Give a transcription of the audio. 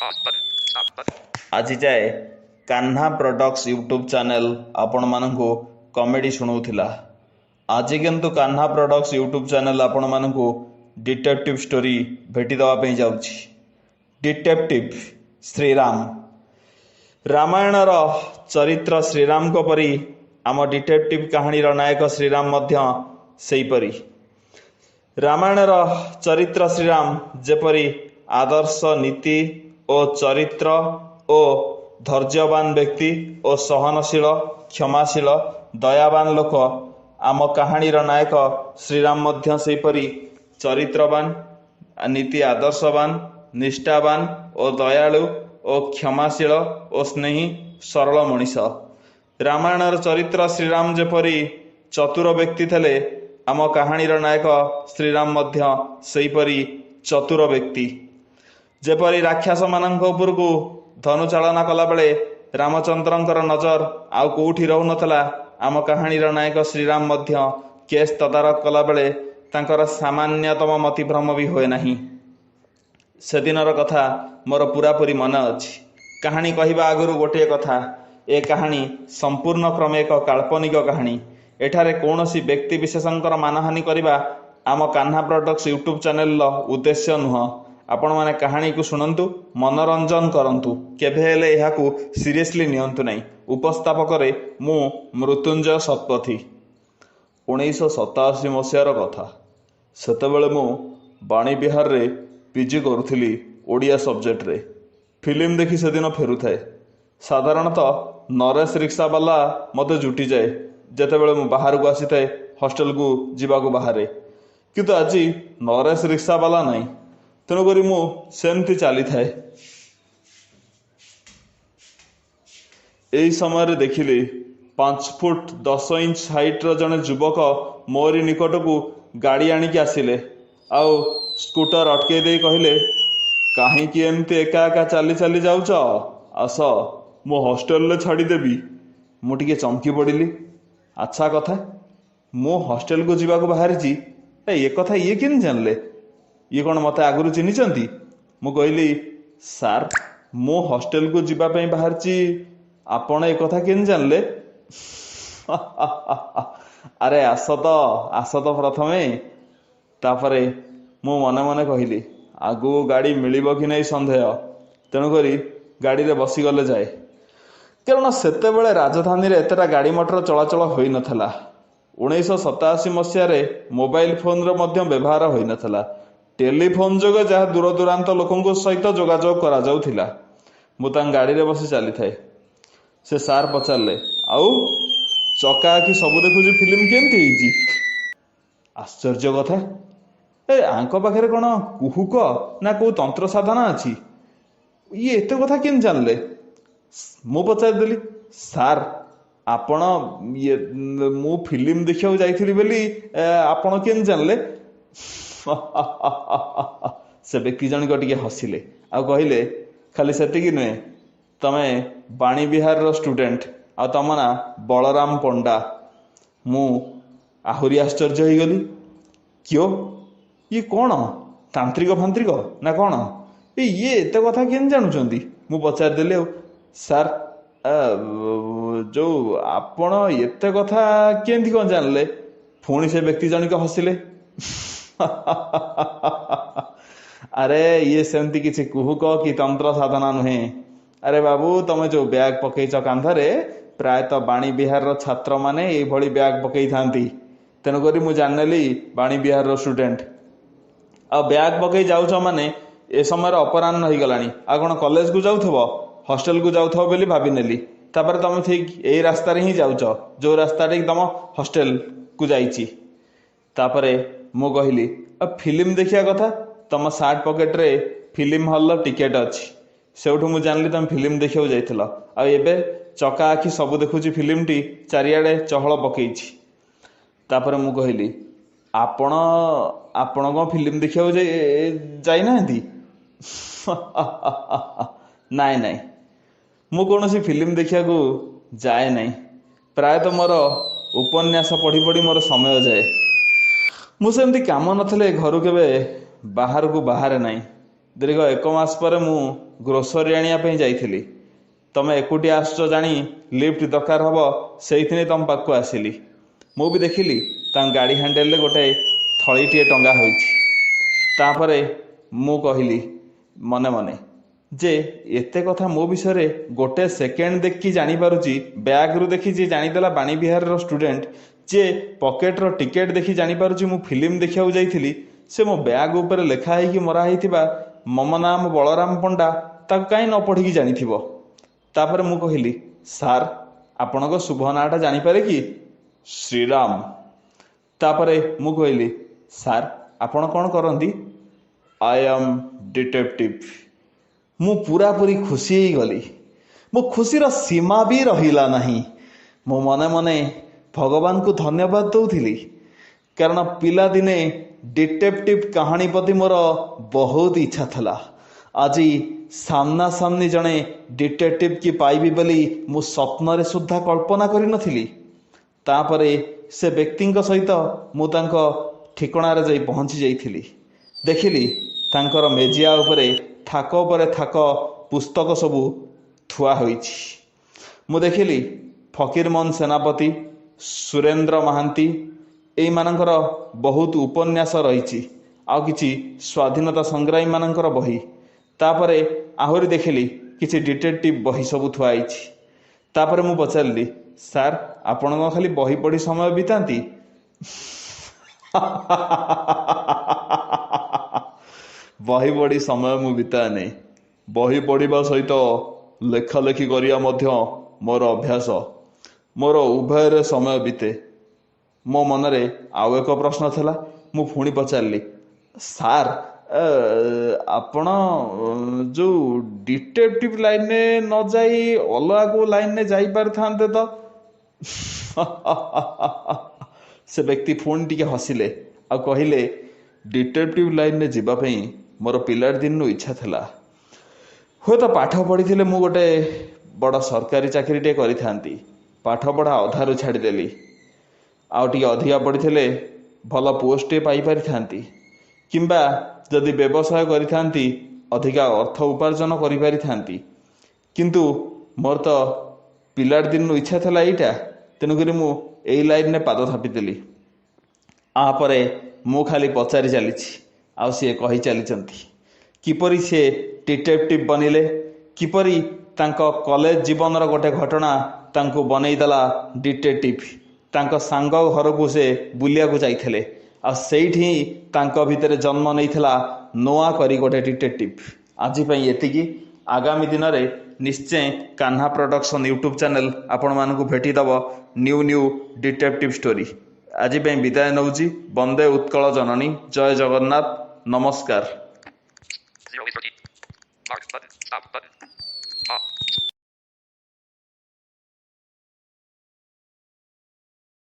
Pause button. Stop button. ଆଜି ଯାଏ Kanha products YouTube channel ଆପଣମାନଙ୍କୁ କମେଡ଼ି ଶୁଣଉଥିଲା। ଆଜି କିନ୍ତୁ କାହ୍ନା ପ୍ରଡକ୍ଟସ୍ ୟୁଟ୍ୟୁବ୍ ଚ୍ୟାନେଲ୍ ଆପଣମାନଙ୍କୁ ଡିଟେକ୍ଟିଭ୍ ଷ୍ଟୋରି ଭେଟି ଦେବା ପାଇଁ ଯାଉଛି। ଡିଟେକ୍ଟିଭ୍ ଶ୍ରୀରାମ। ରାମାୟଣର ଚରିତ୍ର ଶ୍ରୀରାମଙ୍କ ପରି ଆମ ଡିଟେକ୍ଟିଭ୍ କାହାଣୀର ନାୟକ ଶ୍ରୀରାମ ମଧ୍ୟ ସେହିପରି। ରାମାୟଣର ଚରିତ୍ର ଶ୍ରୀରାମ ଯେପରି ଆଦର୍ଶ ନୀତି ଓ ଚରିତ୍ର ଓ ଧୈର୍ଯ୍ୟବାନ ବ୍ୟକ୍ତି ଓ ସହନଶୀଳ, କ୍ଷମାଶୀଳ, ଦୟାବାନ ଲୋକ, ଆମ କାହାଣୀର ନାୟକ ଶ୍ରୀରାମ ମଧ୍ୟ ସେହିପରି ଚରିତ୍ରବାନ, ନୀତି ଆଦର୍ଶବାନ, ନିଷ୍ଠାବାନ ଓ ଦୟାଳୁ ଓ କ୍ଷମାଶୀଳ ଓ ସ୍ନେହୀ ସରଳ ମଣିଷ। ରାମାୟଣର ଚରିତ୍ର ଶ୍ରୀରାମ ଯେପରି ଚତୁର ବ୍ୟକ୍ତି ଥିଲେ, ଆମ କାହାଣୀର ନାୟକ ଶ୍ରୀରାମ ମଧ୍ୟ ସେହିପରି ଚତୁର ବ୍ୟକ୍ତି। ଯେପରି ରାକ୍ଷସମାନଙ୍କ ଉପରକୁ ଧନୁଚାଳନା କଲାବେଳେ ରାମଚନ୍ଦ୍ରଙ୍କର ନଜର ଆଉ କୋଉଠି ରହୁନଥିଲା, ଆମ କାହାଣୀର ନାୟକ ଶ୍ରୀରାମ ମଧ୍ୟ କେସ୍ ତଦାରଖ କଲାବେଳେ ତାଙ୍କର ସାମାନ୍ୟତମ ମତିଭ୍ରମ ବି ହୁଏ ନାହିଁ। ସେଦିନର କଥା ମୋର ପୂରାପୂରି ମନେ ଅଛି। କାହାଣୀ କହିବା ଆଗରୁ ଗୋଟିଏ କଥା, ଏ କାହାଣୀ ସମ୍ପୂର୍ଣ୍ଣ କ୍ରମେ ଏକ କାଳ୍ପନିକ କାହାଣୀ। ଏଠାରେ କୌଣସି ବ୍ୟକ୍ତି ବିଶେଷଙ୍କର ମାନହାନି କରିବା ଆମ କାହ୍ନା ପ୍ରଡକ୍ଟସ୍ ୟୁଟ୍ୟୁବ୍ ଚ୍ୟାନେଲର ଉଦ୍ଦେଶ୍ୟ ନୁହଁ। ଆପଣମାନେ କାହାଣୀକୁ ଶୁଣନ୍ତୁ, ମନୋରଞ୍ଜନ କରନ୍ତୁ, କେବେ ହେଲେ ଏହାକୁ ସିରିୟସଲି ନିଅନ୍ତୁ ନାହିଁ। ଉପସ୍ଥାପକରେ ମୁଁ ମୃତ୍ୟୁଞ୍ଜୟ ଶତପଥୀ। 1987 ମସିହାର କଥା। ସେତେବେଳେ ମୁଁ ବାଣୀବିହାରରେ ପିଜି କରୁଥିଲି ଓଡ଼ିଆ ସବଜେକ୍ଟରେ। ଫିଲ୍ମ ଦେଖି ସେଦିନ ଫେରୁଥାଏ। ସାଧାରଣତଃ ନରେଶ ରିକ୍ସାବାଲା ମୋତେ ଜୁଟିଯାଏ ଯେତେବେଳେ ମୁଁ ବାହାରକୁ ଆସିଥାଏ ହଷ୍ଟେଲକୁ ଯିବାକୁ ବାହାରେ। କିନ୍ତୁ ଆଜି ନରେଶ ରିକ୍ସାବାଲା ନାହିଁ, ତେଣୁକରି ମୁଁ ସେମିତି ଚାଲିଥାଏ। ଏହି ସମୟରେ ଦେଖିଲି 5 ଫୁଟ 10 ଇଞ୍ଚ ହାଇଟ୍ର ଜଣେ ଯୁବକ ମୋରି ନିକଟକୁ ଗାଡ଼ି ଆଣିକି ଆସିଲେ ଆଉ ସ୍କୁଟର ଅଟକେଇ ଦେଇ କହିଲେ, କାହିଁକି ଏମିତି ଏକା ଏକା ଚାଲି ଚାଲି ଯାଉଛ? ଆସ, ମୁଁ ହଷ୍ଟେଲରେ ଛାଡ଼ିଦେବି। ମୁଁ ଟିକେ ଚମକି ପଡ଼ିଲି। ଆଚ୍ଛା କଥା, ମୁଁ ହଷ୍ଟେଲକୁ ଯିବାକୁ ବାହାରିଛି, ଏ କଥା ଇଏ କେମିତି ଜାଣିଲେ? ଇଏ କ'ଣ ମୋତେ ଆଗରୁ ଚିହ୍ନିଛନ୍ତି? ମୁଁ କହିଲି, ସାର୍, ମୁଁ ହଷ୍ଟେଲକୁ ଯିବା ପାଇଁ ବାହାରିଛି, ଆପଣ ଏ କଥା କେମିତି ଜାଣିଲେ? ଆରେ ଆସ ତ, ଆସ ତ ପ୍ରଥମେ। ତାପରେ ମୁଁ ମନେ ମନେ କହିଲି, ଆଗକୁ ଗାଡ଼ି ମିଳିବ କି ନାହିଁ ସନ୍ଦେହ, ତେଣୁକରି ଗାଡ଼ିରେ ବସିଗଲେ ଯାଏ। କାରଣ ସେତେବେଳେ ରାଜଧାନୀରେ ଏତେଟା ଗାଡ଼ି ମଟର ଚଳାଚଳ ହୋଇନଥିଲା। 1987 ମସିହାରେ ମୋବାଇଲ ଫୋନ୍ର ମଧ୍ୟ ବ୍ୟବହାର ହୋଇନଥିଲା। ଟେଲିଫୋନ୍ ଯୋଗେ ଯାହା ଦୂରଦୂରାନ୍ତ ଲୋକଙ୍କ ସହିତ ଯୋଗାଯୋଗ କରାଯାଉଥିଲା। ମୁଁ ତାଙ୍କ ଗାଡ଼ିରେ ବସି ଚାଲିଥାଏ। ସେ ସାର୍ ପଚାରିଲେ, ଆଉ ଚକା ଆଖି ସବୁ ଦେଖୁଛି ଫିଲ୍ମ କେମିତି ହେଇଛି? ଆଶ୍ଚର୍ଯ୍ୟ କଥା, ଏ ଆଙ୍କ ପାଖରେ କ'ଣ କୁହୁକ ନା କୋଉ ତନ୍ତ୍ର ସାଧନା ଅଛି? ଇଏ ଏତେ କଥା କେମିତି ଜାଣିଲେ? ମୁଁ ପଚାରିଦେଲି, ସାର୍ ଆପଣ ଇଏ ମୁଁ ଫିଲ୍ମ ଦେଖିବାକୁ ଯାଇଥିଲି ବୋଲି ଆପଣ କେମିତି ଜାଣିଲେ? ସେ ବ୍ୟକ୍ତି ଜଣକ ଟିକେ ହସିଲେ ଆଉ କହିଲେ, ଖାଲି ସେତିକି ନୁହେଁ, ତମେ ବାଣୀବିହାରର ଷ୍ଟୁଡେଣ୍ଟ ଆଉ ତମ ନାଁ ବଳରାମ ପଣ୍ଡା। ମୁଁ ଆହୁରି ଆଶ୍ଚର୍ଯ୍ୟ ହେଇଗଲି। କିଓ, ଇଏ କ'ଣ ତାନ୍ତ୍ରିକ ଫାନ୍ତ୍ରିକ ନା କ'ଣ? ଇଏ ଏତେ କଥା କେମିତି ଜାଣୁଛନ୍ତି? ମୁଁ ପଚାରିଦେଲି, ଆଉ ସାର୍ ଯୋଉ ଆପଣ ଏତେ କଥା କେମିତି କ'ଣ ଜାଣିଲେ? ପୁଣି ସେ ବ୍ୟକ୍ତି ଜଣକ ହସିଲେ। ଆରେ ଇଏ ସେମିତି କିଛି କୁହୁକ କି ତନ୍ତ୍ର ସାଧନା ନୁହେଁ। ଆରେ ବାବୁ, ତମେ ଯୋଉ ବ୍ୟାଗ୍ ପକେଇଛ କାନ୍ଧରେ, ପ୍ରାୟତଃ ବାଣୀବିହାରର ଛାତ୍ରମାନେ ଏଇଭଳି ବ୍ୟାଗ୍ ପକେଇଥାନ୍ତି, ତେଣୁକରି ମୁଁ ଜାଣିନେଲି ବାଣୀବିହାରର ଷ୍ଟୁଡେଣ୍ଟ। ଆଉ ବ୍ୟାଗ୍ ପକେଇ ଯାଉଛ ମାନେ ଏ ସମୟରେ ଅପରାହ୍ନ ହେଇଗଲାଣି, ଆଉ କ'ଣ କଲେଜକୁ ଯାଉଥିବ, ହଷ୍ଟେଲକୁ ଯାଉଥିବ ବୋଲି ଭାବିନେଲି। ତାପରେ ତମେ ଠିକ୍ ଏଇ ରାସ୍ତାରେ ହିଁ ଯାଉଛ, ଯୋଉ ରାସ୍ତାଟି ତମ ହଷ୍ଟେଲକୁ ଯାଇଛି। ତାପରେ ମୁଁ କହିଲି, ଆଉ ଫିଲ୍ମ ଦେଖିବା କଥା, ତମ ସାର୍ଟ ପକେଟରେ ଫିଲ୍ମ ହଲ୍ର ଟିକେଟ୍ ଅଛି, ସେଇଠୁ ମୁଁ ଜାଣିଲି ତମେ ଫିଲ୍ମ ଦେଖିବାକୁ ଯାଇଥିଲ। ଆଉ ଏବେ ଚକା ଆଖି ସବୁ ଦେଖୁଛି ଫିଲ୍ମଟି ଚାରିଆଡ଼େ ଚହଳ ପକେଇଛି। ତାପରେ ମୁଁ କହିଲି, ଆପଣ ଆପଣ କ'ଣ ଫିଲ୍ମ ଦେଖିବାକୁ ଯାଇନାହାନ୍ତି? ନାଇଁ ନାଇଁ, ମୁଁ କୌଣସି ଫିଲ୍ମ ଦେଖିବାକୁ ଯାଏ ନାହିଁ। ପ୍ରାୟତଃ ମୋର ଉପନ୍ୟାସ ପଢ଼ି ପଢ଼ି ମୋର ସମୟ ଯାଏ। ମୁଁ ସେମିତି କାମ ନଥିଲେ ଘରୁ କେବେ ବାହାରକୁ ବାହାରେ ନାହିଁ। ଦୀର୍ଘ ଏକ ମାସ ପରେ ମୁଁ ଗ୍ରୋସରୀ ଆଣିବା ପାଇଁ ଯାଇଥିଲି। ତମେ ଏକୁଟିଆ ଆସୁଛ ଜାଣି ଲିଫ୍ଟ ଦରକାର ହେବ, ସେଇଥିପାଇଁ ତମ ପାଖକୁ ଆସିଲି। ମୁଁ ବି ଦେଖିଲି ତାଙ୍କ ଗାଡ଼ି ହ୍ୟାଣ୍ଡେଲରେ ଗୋଟେ ଥଳିଟିଏ ଟଙ୍ଗା ହୋଇଛି। ତାପରେ ମୁଁ କହିଲି ମନେ ମନେ ଯେ ଏତେ କଥା ମୋ ବିଷୟରେ ଗୋଟେ ସେକେଣ୍ଡ ଦେଖି ଜାଣିପାରୁଛି। ବ୍ୟାଗରୁ ଦେଖି ଯିଏ ଜାଣିଦେଲା ବାଣୀବିହାରର ଷ୍ଟୁଡେଣ୍ଟ, ଯିଏ ପକେଟର ଟିକେଟ୍ ଦେଖି ଜାଣିପାରୁଛି ମୁଁ ଫିଲ୍ମ ଦେଖିବାକୁ ଯାଇଥିଲି, ସେ ମୋ ବ୍ୟାଗ ଉପରେ ଲେଖା ହେଇକି ମରା ହେଇଥିବା ମମ ନାମ ବଳରାମ ପଣ୍ଡା, ତାକୁ କାହିଁ ନ ପଢ଼ିକି ଜାଣିଥିବ? ତାପରେ ମୁଁ କହିଲି, ସାର୍, ଆପଣଙ୍କ ଶୁଭ ନାଁଟା ଜାଣିପାରେ କି? ଶ୍ରୀରାମ। ତାପରେ ମୁଁ କହିଲି, ସାର୍, ଆପଣ କ'ଣ କରନ୍ତି? I am detective. ମୁଁ ପୁରାପୁରି ଖୁସି ହେଇଗଲି। ମୋ ଖୁସିର ସୀମା ବି ରହିଲା ନାହିଁ। ମୁଁ ମନେ ମନେ ଭଗବାନଙ୍କୁ ଧନ୍ୟବାଦ ଦେଉଥିଲି, କାରଣ ପିଲାଦିନେ ଡିଟେକ୍ଟିଭ୍ କାହାଣୀ ପ୍ରତି ମୋର ବହୁତ ଇଚ୍ଛା ଥିଲା। ଆଜି ସାମ୍ନାସାମ୍ନି ଜଣେ ଡିଟେକ୍ଟିଭ୍ କି ପାଇବି ବୋଲି ମୁଁ ସ୍ୱପ୍ନରେ ସୁଦ୍ଧା କଳ୍ପନା କରିନଥିଲି। ତାପରେ ସେ ବ୍ୟକ୍ତିଙ୍କ ସହିତ ମୁଁ ତାଙ୍କ ଠିକଣାରେ ଯାଇ ପହଞ୍ଚି ଯାଇଥିଲି। ଦେଖିଲି ତାଙ୍କର ମେଜିଆ ଉପରେ ଥାକ ଉପରେ ଥାକ ପୁସ୍ତକ ସବୁ ଥୁଆ ହୋଇଛି। ମୁଁ ଦେଖିଲି ଫକୀରମୋହନ ସେନାପତି, ସୁରେନ୍ଦ୍ର ମହାନ୍ତି ଏଇମାନଙ୍କର ବହୁତ ଉପନ୍ୟାସ ରହିଛି, ଆଉ କିଛି ସ୍ୱାଧୀନତା ସଂଗ୍ରାମୀମାନଙ୍କର ବହି। ତାପରେ ଆହୁରି ଦେଖିଲି କିଛି ଡିଟେକ୍ଟିଭ୍ ବହି ସବୁ ଥୁଆ ହେଇଛି। ତାପରେ ମୁଁ ପଚାରିଲି, ସାର୍, ଆପଣ କ'ଣ ଖାଲି ବହି ପଢ଼ି ସମୟ ବିତାନ୍ତି? ବହି ପଢ଼ି ସମୟ ମୁଁ ବିତାଏନି। ବହି ପଢ଼ିବା ସହିତ ଲେଖାଲେଖି କରିବା ମଧ୍ୟ ମୋର ଅଭ୍ୟାସ। ମୋର ଉଭୟରେ ସମୟ ବିତେ। ମୋ ମନରେ ଆଉ ଏକ ପ୍ରଶ୍ନ ଥିଲା। ମୁଁ ପୁଣି ପଚାରିଲି, ସାର୍, ଆପଣ ଯେଉଁ ଡିଟେକ୍ଟିଭ୍ ଲାଇନରେ ନ ଯାଇ ଅଲଗା କେଉଁ ଲାଇନରେ ଯାଇପାରିଥାନ୍ତେ ତ? ସେ ବ୍ୟକ୍ତି ପୁଣି ଟିକେ ହସିଲେ ଆଉ କହିଲେ, ଡିଟେକ୍ଟିଭ୍ ଲାଇନରେ ଯିବା ପାଇଁ ମୋର ପିଲାଟି ଦିନରୁ ଇଚ୍ଛା ଥିଲା। ହୁଏତ ପାଠ ପଢ଼ିଥିଲେ ମୁଁ ଗୋଟେ ବଡ଼ ସରକାରୀ ଚାକିରିଟିଏ କରିଥାନ୍ତି। ପାଠପଢ଼ା ଅଧାରୁ ଛାଡ଼ିଦେଲି। ଆଉ ଟିକେ ଅଧିକା ପଢ଼ିଥିଲେ ଭଲ ପୋଷ୍ଟଟିଏ ପାଇପାରିଥାନ୍ତି, କିମ୍ବା ଯଦି ବ୍ୟବସାୟ କରିଥାନ୍ତି ଅଧିକା ଅର୍ଥ ଉପାର୍ଜନ କରିପାରିଥାନ୍ତି। କିନ୍ତୁ ମୋର ତ ପିଲାଟି ଦିନରୁ ଇଚ୍ଛା ଥିଲା ଏଇଟା, ତେଣୁକରି ମୁଁ ଏଇ ଲାଇନରେ ପାଦ ଥାପିଦେଲି। ଆପରେ ମୁଁ ଖାଲି ପଚାରି ଚାଲିଛି ଆଉ ସିଏ କହି ଚାଲିଛନ୍ତି କିପରି ସେ ଡିଟେକ୍ଟିଭ୍ ବନିଲେ, କିପରି ତାଙ୍କ କଲେଜ ଜୀବନର ଗୋଟେ ଘଟଣା ତାଙ୍କୁ ବନେଇଦେଲା ଡିଟେକ୍ଟିଭ୍। ତାଙ୍କ ସାଙ୍ଗ ଘରକୁ ସେ ବୁଲିବାକୁ ଯାଇଥିଲେ, ଆଉ ସେଇଠି ହିଁ ତାଙ୍କ ଭିତରେ ଜନ୍ମ ନେଇଥିଲା ନୂଆ କରି ଗୋଟେ ଡିଟେକ୍ଟିଭ୍। ଆଜି ପାଇଁ ଏତିକି। ଆଗାମୀ ଦିନରେ ନିଶ୍ଚୟ କାହ୍ନା ପ୍ରଡକ୍ସନ୍ ୟୁଟ୍ୟୁବ୍ ଚ୍ୟାନେଲ୍ ଆପଣମାନଙ୍କୁ ଭେଟିଦେବ ନ୍ୟୁ ନ୍ୟୁ ଡିଟେକ୍ଟିଭ୍ ଷ୍ଟୋରି। ଆଜି ପାଇଁ ବିଦାୟ ନେଉଛି। ବନ୍ଦେ ଉତ୍କଳ ଜନନୀ। ଜୟ ଜଗନ୍ନାଥ। ନମସ୍କାର। 08:13. Mark button. Stop button. Off.